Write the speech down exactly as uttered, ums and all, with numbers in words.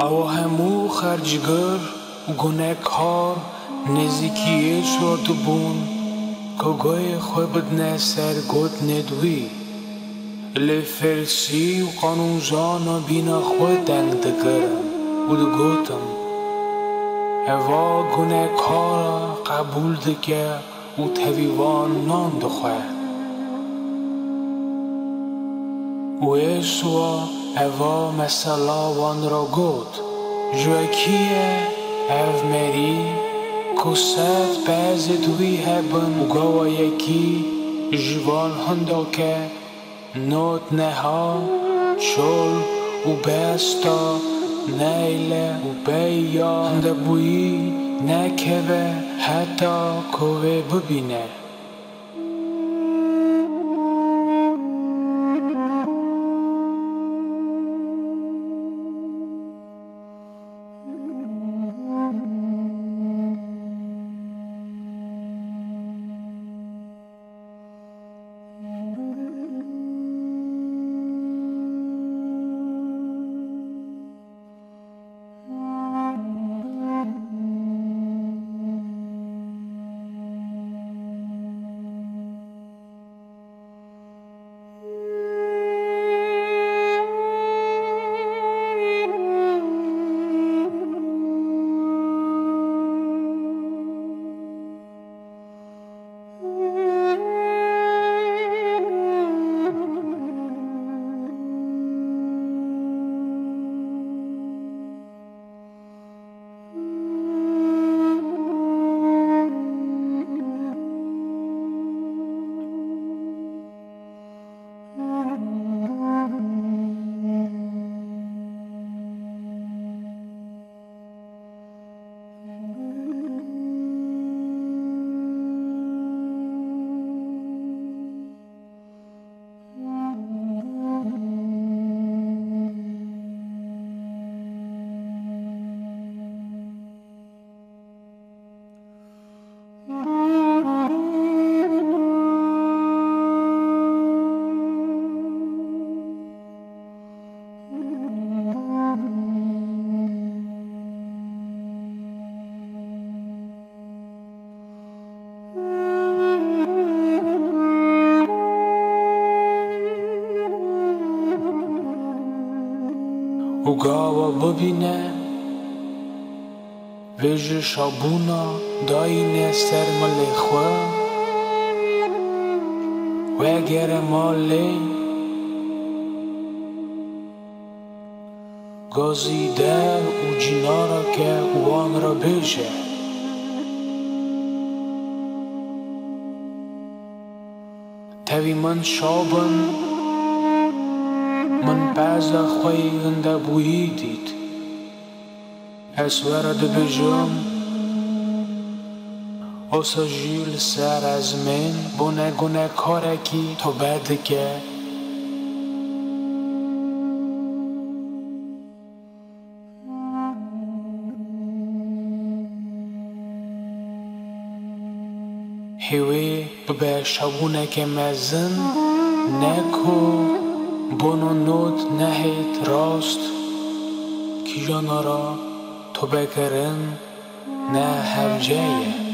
Ewa hemû xercgir û gunekar nêzîkî Yêsûa dibûn ku guhê xwe bidine ser gotinên wî. Lê Ferisî û qanûnzana bîna xwe deng dikirin û digotin, Eva gunekara qebûl dike û tevî wan nan dixwe. Û Yêsûa eva mesela wan ra got, Ji we kî ye ev merî ku sed pezê di wî hebin û gawa yekî ji van hinda ke not neha çol û besta neyle û bêya hindebûyî nekeve heta ku wê bibîne. Û gawa bibîne, vê ji şabûna dayîne ser milê xwe, wegere malê, gazî dev û cînara ke û wan re bêje, Tevî min şabin, min peza xwe yê hindebûyî dît. Ez we re dibêjim, osa jî li ser ezmên bone gunekarekî tobe dike. Hê wê bibe şabûneke mezin, ne ku bono not nehêt rast, kîjana re tobekirin ne hevce ye.